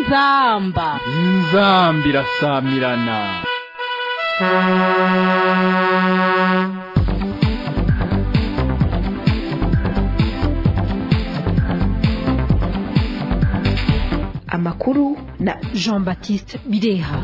Inzamba. Inzamba irasamirana. Amakuru na Jean Baptiste Bireha.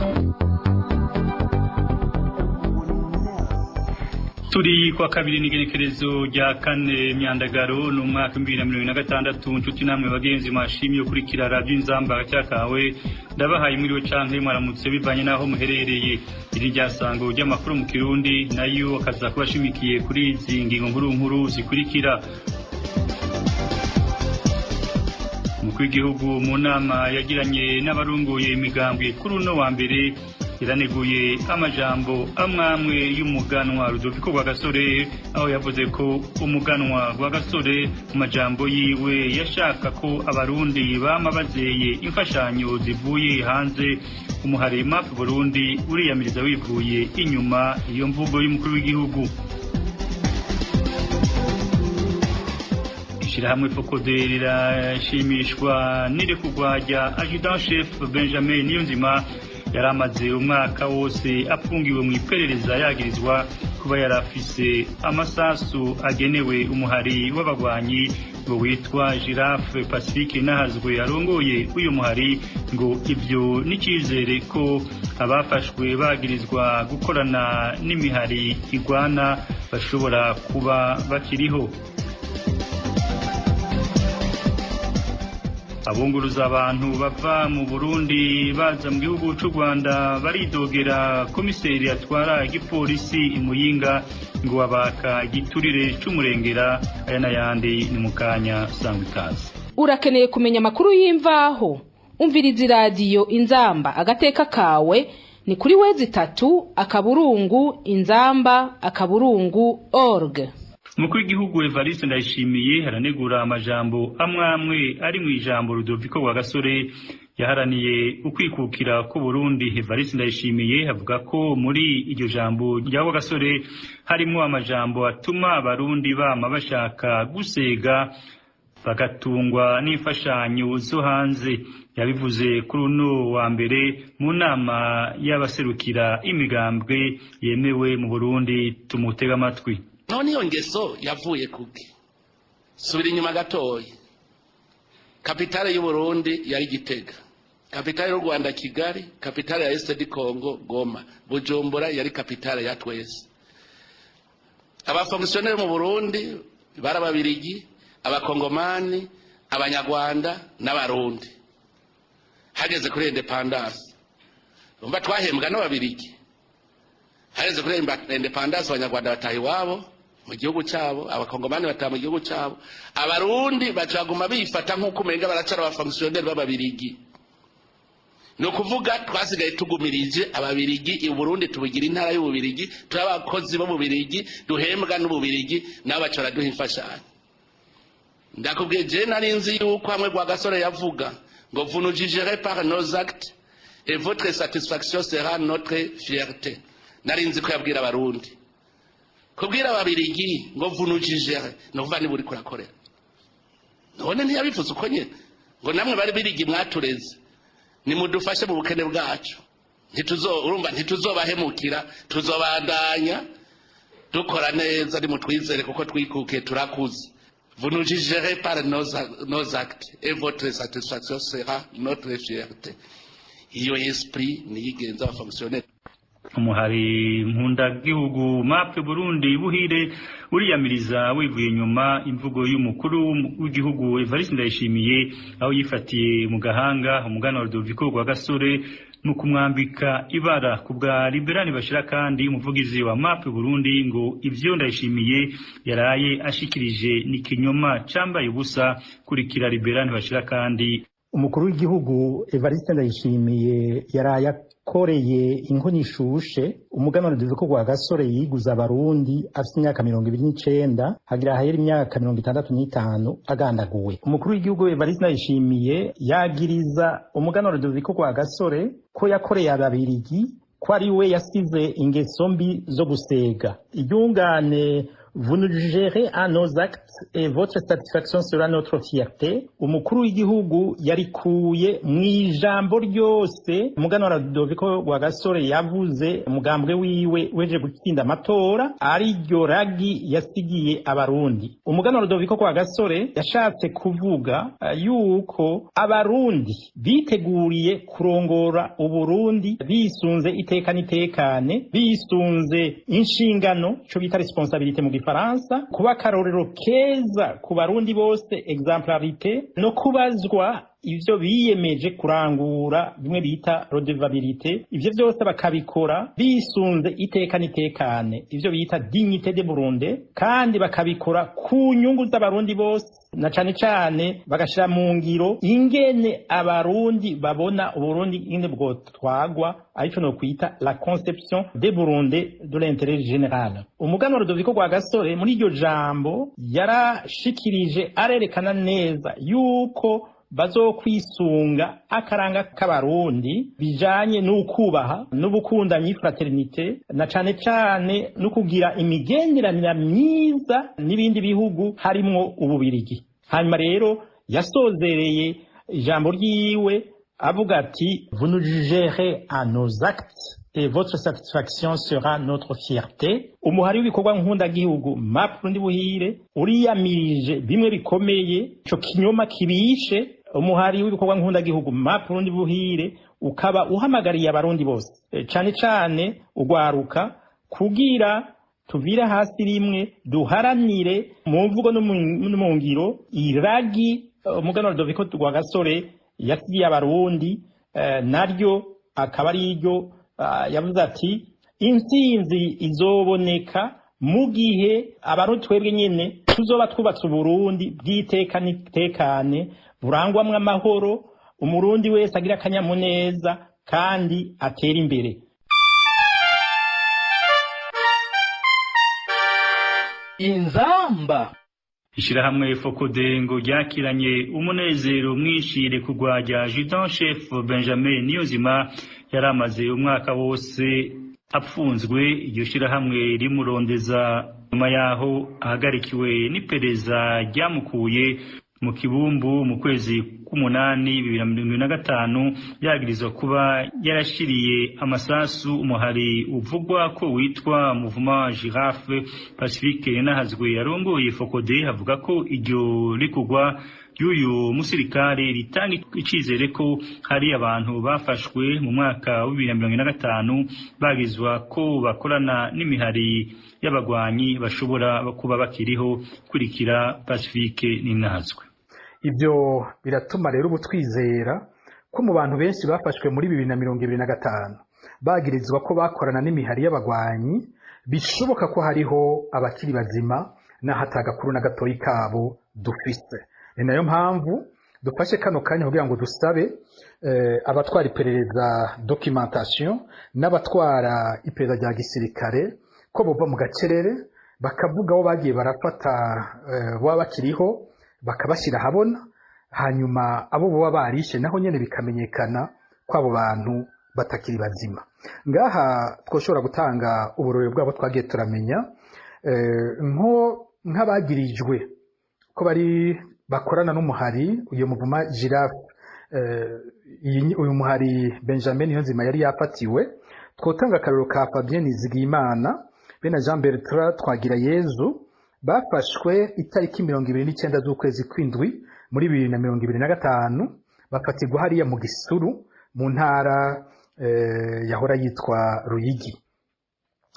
Turi kwa kabiri n'igenekerezo rya kane Myandagaro ni umwaka 2026. Nshuti namwe bagenzi mwashimye ukurikira Radio Inzamba cyakawe, ndabahaye mwiriwe canke mwaramutse bivanye naho muherereye. Iri ryasango ry'amakuru mu Kirundi nayo akaza kubashimikiye kuri izi ngingo nkuru nkuru zikurikira. Umukuru w'igihugu mu nama yagiranye n'abarunguye imigambwe kuri uno wa mbere yaraneguye amajambo amwamwe y'umuganwa Rudoviko Rwagasore, aho yavuze ko umuganwa Rwagasore mu majambo yiwe yashaka ko abarundi bama bazeye imfashanyo zivuye hanze. Umuhari MAP Burundi uriyamiriza wivuye inyuma iyo mvugo y'umukuru w'igihugu. Ishirahamwe Fokode rirashimishwa n'irekurwa rya Adjudant Chef Benjamin Niyonzima yaramaze umwaka wose apfungiwe mu iperereza yagirizwa kuba yarafise amasasu agenewe umuhari w'abagwanyi ngo witwa Giraffe. Pacifique Nahazwe arongoye uyu muhari ngo ibyo n'icizere ko abafashwe bagirizwa gukorana n'imihari igwana bashobora kuba bakiriho. Abunguruza abantu bava mu Burundi baza mu gihugu c'u Rwanda baridogera komiseri atwara igipolisi imuyinga ngo abaka igiturire c'umurengera. Aya n'ayandi ni mukanya, sangwa ikaze. Urakeneye kumenya amakuru y'imvaho? Umviriza iradiyo Inzamba agateka kawe ni kuri www.inzamba.org. Umukuru w'igihugu Evariste Ndayishimiye aranegura amajambo amwamwe ari mu ijambo Rudoviko Rwagasore yaharaniye ukwikukira ku Burundi. Evariste Ndayishimiye avuga ko muri iryo jambo rya Rwagasore harimo amajambo atuma abarundi bama bashaka gusega bagatungwa n'imfashanyo zo hanze. Yabivuze kuri uno wa mbere mu nama y'abaserukira imigambwe yemewe mu Burundi. Tumutega amatwi. None iyo ngeso yavuye kuki? Subira inyuma gatoya. Capitale y'u Burundi yari Gitega, capitale y'u Rwanda Kigali, capitale ya Est du Congo Goma, Bujumbura yari capitale ya twese. Abafonctionnaire mu Burundi bari ababirigi, abakongomani, abanyarwanda n'abarundi. Hageze kuri indépendance, umva twahembwa n'ababirigi. Hageze kuri indépendance, abanyarwanda bataha iwabo mu gihugu cyabo, abakongomani bataha mu gihugu cyabo, abarundi bacaguma bifata nk'uko umenga baracara abafonctionnaire b'ababirigi. Ni ukuvuga twasigaye tugumirije ababirigi i Burundi, tubugira intara y'ububirigi, turi abakozi b'ububirigi, duhembwa n'ububirigi, nabo baca baraduha imfashanyo. Ndakubwiye, je nari nzi yuko hamwe Rwagasore yavuga ngo "Vous nous jugerez par nos actes et votre satisfaction sera notre fierté", nari nzi ko yabwira abarundi. Kubwira ababirigi ngo "Vous nous jugerez", ni ukuvuga niba uriko urakorera. None ntiyabivuze uko nyene ngo namwe bari birigi mwatureze, nimudufashe mu bukene bwacu, ntituzo urumva ntituzobahemukira, tuzobandanya dukora neza, nimutwizere kuko twikukiye, turakuze. "Vous nous jugerez par nos actes et votre satisfaction sera notre fierté." Iyo esprit niyigenza abafonctionnaire. Umuhari Nkundagihugu MAP Burundi Buhire uriyamiriza wivuye inyuma imvugo y'umukuru w'igihugu Evariste Ndayishimiye, aho yifatiye mu gahanga umuganwa Rudoviko Rwagasore mu kumwambika ibara. Ku bwa Liberani Bashira kandi umuvugizi wa MAP Burundi, ngo ivyo Ndayishimiye yaraye ashikirije ni kinyoma cambaye ubusa. Kurikira Liberani Bashira kandi. Umukuru w'igihugu Evariste Ndayishimiye yaraye akoreye inkono ishushe umuganwa Rudoviko Rwagasore yiguza abarundi afite imyaka 29, hagira hahera imyaka 65 agandaguwe. Umukuru w'igihugu Evariste Ndayishimiye yagiriza umuganwa Rudoviko Rwagasore ko yakoreye ababirigi, ko ari we yasize ingeso mbi zo gusega iryungane. Vous nous jugerez à nos actes et votre satisfaction sera notre fierté. Umukuru w'igihugu yarikuye mw'ijambo ryose umuganwa Rudoviko Rwagasore yavuze umugambwe wiwe weje gutsinda amatora, ariryo ragi yasigiye Abarundi. Umuganwa Rudoviko Rwagasore yashatse kuvuga yuko Abarundi biteguriye kurongora Uburundi bisunze iteka n'itekane, bisunze inshingano, ico bita responsabilité mu gifaransa, kuba akarorero keza ku Barundi bose, exemplarité, no kubazwa ivyo biyemeje kurangura, bimwe bita redevabilité. Ivyo vyose bakabikora bisunze iteka n'itekane, ivyo bita dignité de Burundi, kandi bakabikora ku nyungu z'Abarundi bose, na cane cane bagashira mu ngiro ingene Abarundi babona Uburundi ingene bwotwagwa, arico no kwita la conception de Burundi de l'intérêt général. Umuganwa Rudoviko Rwagasore muri iryo jambo yarashikirije, arerekana neza yuko bazokwisunga akaranga k'Abarundi bijanye n'ukubaha n'ubukundanyi, fraternité, na cane cane no kugira imigenderanire myiza n'ibindi bihugu harimwo Ububirigi. Hanyuma rero yasozereye ijambo ryiwe avuga ati: "Vous nous jugerez à nos actes et votre satisfaction sera notre fierté." Umuhari w'ibikorwa nkundagihugu MAP Burundi Buhire uriyamirije bimwe bikomeye ico kinyoma kibishe. Umuhari w'ibikorwa nkundagihugu MAP Burundi Buhire ukaba uhamagariye Abarundi bose, cane cane ugwaruka, kugira tuvire hasi rimwe duharanire mu mvugo no mu ngiro iragi umuganwa Rudoviko Rwagasore yasigiye Abarundi, naryo akaba ari iryo yavuze ati: "Intsinzi izoboneka mu gihe Abarundi twebwe nyene tuzoba twubatse Uburundi bw'iteka n'itekane, burangwamwo amahoro, Umurundi wese agira akanyamuneza kandi atera imbere." Inzamba. Ishirahamwe FOCODE ngo ryakiranye umunezero mwinshi irekurwa rya Adjudant Chef Benjamin Niyonzima yari amaze umwaka wose apfunzwe, iryo shirahamwe rimurondeza nyuma yaho ahagarikiwe n'iperereza ryamukuye mu Kibumbu mu kwezi k'umunani 2025, yagirizwa kuba yarashiriye amasasu umuhari uvugwa ko witwa Mouvement Girafe. Pacifique Nahazwe yarongoye FOCODE avuga ko iryo rekurwa ry'uyu musirikare ritanga icizere ko hari abantu bafashwe mu mwaka wa 2025 bagizwa ko bakorana n'imihari y'abagwanyi bashobora kuba bakiriho. Kurikira Pacifique Ninahazwe. Ibyo biratuma rero ubu twizera ko mu bantu benshi bafashwe muri 2025 bagirizwa ko bakorana n'imihari y'abagwanyi, bishoboka ko hariho abakiri bazima n'aho atagakuru na gatoyi kabo dufise. Ni nayo mpamvu dufashe kano kanya kugira ngo dusabe abatwara iperereza documentation n'abatwara iperereza rya gisirikare ko bova mu gacerere, bakavuga abo bagiye barafata baba bakiriho, bakabashyira ahabona, hanyuma abo baba barishe naho nyene bikamenyekana ko abo bantu batakiri bazima. Ngaha twoshobora gutanga uburorero bwabo twagiye turamenya, nko nk'abagirijwe ko bari bakorana n'umuhari uyu Mouvement Girafe, uyu muhari Benjamin Niyonzima yari yafatiwe. Twotanga akarorero ka Fabien Nizigiyimana bene Jean Bertrand Twagirayezu, bafashwe itariki 29 z'ukwezi kw'indwi muri 2025, bafatirwa hariya mu Gisuru mu ntara yahora yitwa Ruyigi.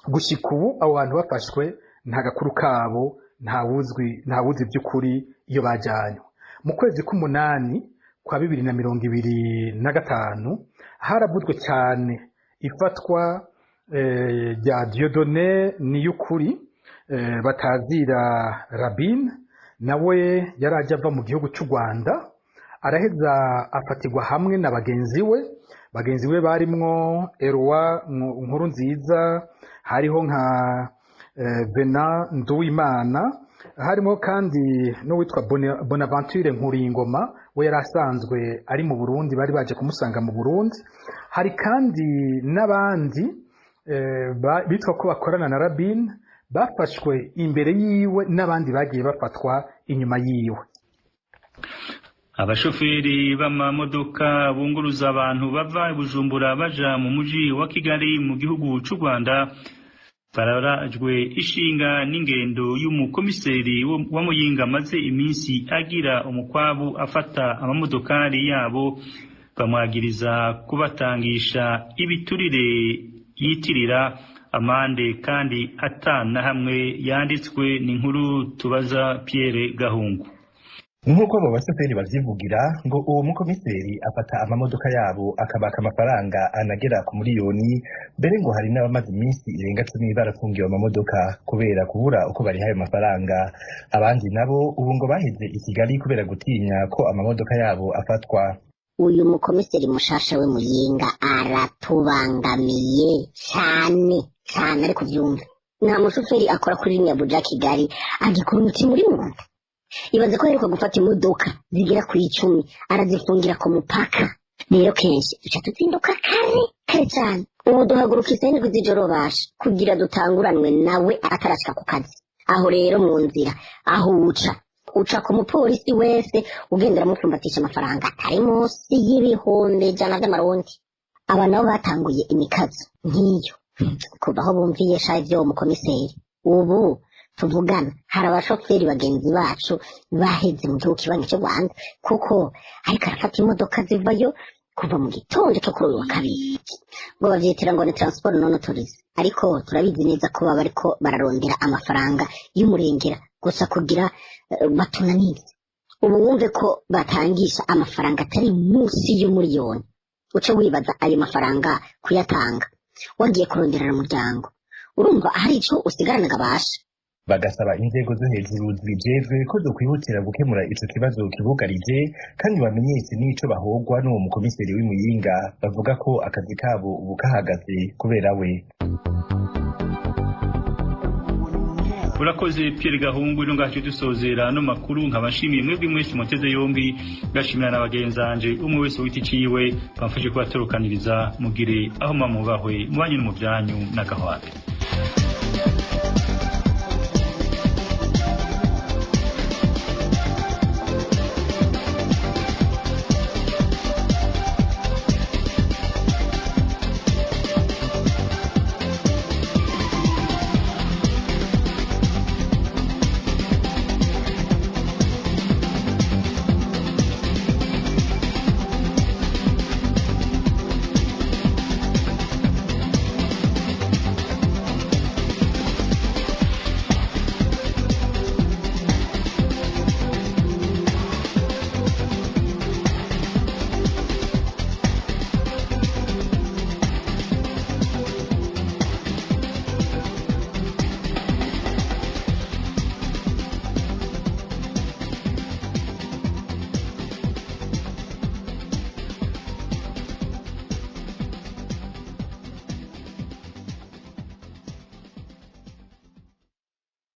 Gushika ubu abo bantu bafashwe nta gakuru kabo, ntawuzi by'ukuri iyo bajyanywe. Mu kwezi k'umunani kwa 2025 haravuzwe cyane ifatwa rya Dieudonné Niyukuri batazira Rabine, nawe yari ajya ava mu gihugu cy'u Rwanda, araheza afatirwa hamwe na bagenzi we barimwo Eloi Nkuru Nziza, hariho nka Bena Nduwimana, harimo kandi n'uwitwa Bonaventure Nkuringoma, we yari asanzwe ari mu Burundi, bari baje kumusanga mu Burundi. Hari kandi n'abandi bitwa ko bakorana na Rabine. Bafashwe imbere yiwe n'abandi bagiye bafatwa inyuma yiwe. Abashoferi b'amamodoka bunguruza abantu bava i Bujumbura baja mu muji wa Kigali mu gihugu c'u Rwanda bararajwe ishinga n'ingendo y'umukomiseri wa Muyinga amaze iminsi agira umukwabu afata amamodokari yabo, bamwagiriza kubatangisha ibiturire yitirira amande kandi atana hamwe yanditswe. Ni inkuru tubaza Pierre Gahungu. Nk'uko abo bashoferi bavyivugira, ngo uwo mukomiseri afata amamodoka yabo akabaka amafaranga anagera ku miliyoni. Mbere ngo hari n'abamaze iminsi irenga 10 barafungiwe amamodoka kubera kubura uko bariha ayo mafaranga. Abandi nabo ubu ngo baheze i Kigali kubera gutinya ko amamodoka yabo afatwa. Uyu mukomiseri mushasha we Muyinga aratubangamiye cyane cyane, ariko byumva nta mushoferi akora kuri rimwe Abuja Kigali agikora umutima uri mu nda. Ibaze ko aheruka gufata imodoka zigera ku 10 arazifungira ku mupaka. Rero kenshi duca tuzinduka kare kare cyane, ubu duhaguruka isaa 7 z'ijoro basha kugira dutanguranwe nawe atarashika ku kazi. Aho rero mu nzira aho uca uca ku mupolisi wese ugenda uramupfumbatisha amafaranga atari munsi y'100,000 by'amarundi. Aba nabo batanguye imikazo nk'iyo kuva aho bumviye sha ivy'uwo mukomiseri. Ubu tuvugana hari abashoferi bagenzi bacu baheze mu gihugu kibanyi cy'u Rwanda, kuko ariko arafata imodoka zivayo kuva mu gitondo cyo kuri uyu wa kabiri. Ngo bavyitira ngo ni transport non autorisé, ariko turabizi neza ko baba bariko bararondera amafaranga y'umurengera gusa kugira batunanize. Ubu wumve ko batangisha amafaranga atari munsi y'umuriyoni, uce wibaza ayo mafaranga kuyatanga wagiye kuronderera umuryango, urumva hari ico usigarana gabasha. Bagasaba inzego zo hejuru zibijejwe ko zokwihutira gukemura ico kibazo kibugarije, kandi bamenyeshe n'ico bahogwa n'uwo mukomiseri w'Imuyinga bavuga ko akazi kabo ubu kahagaze kubera we. Urakoze Pierre Gahungu. Ino ngacyo dusozera no makuru, nkabashimiye mwebwe mwese muteze yombi, ngashimira na bagenzanje umwe wese witi ciwe bamfashe kubatorokaniriza. Mugire aho mamubahwe mubanye no mu byanyu n'agahwabe.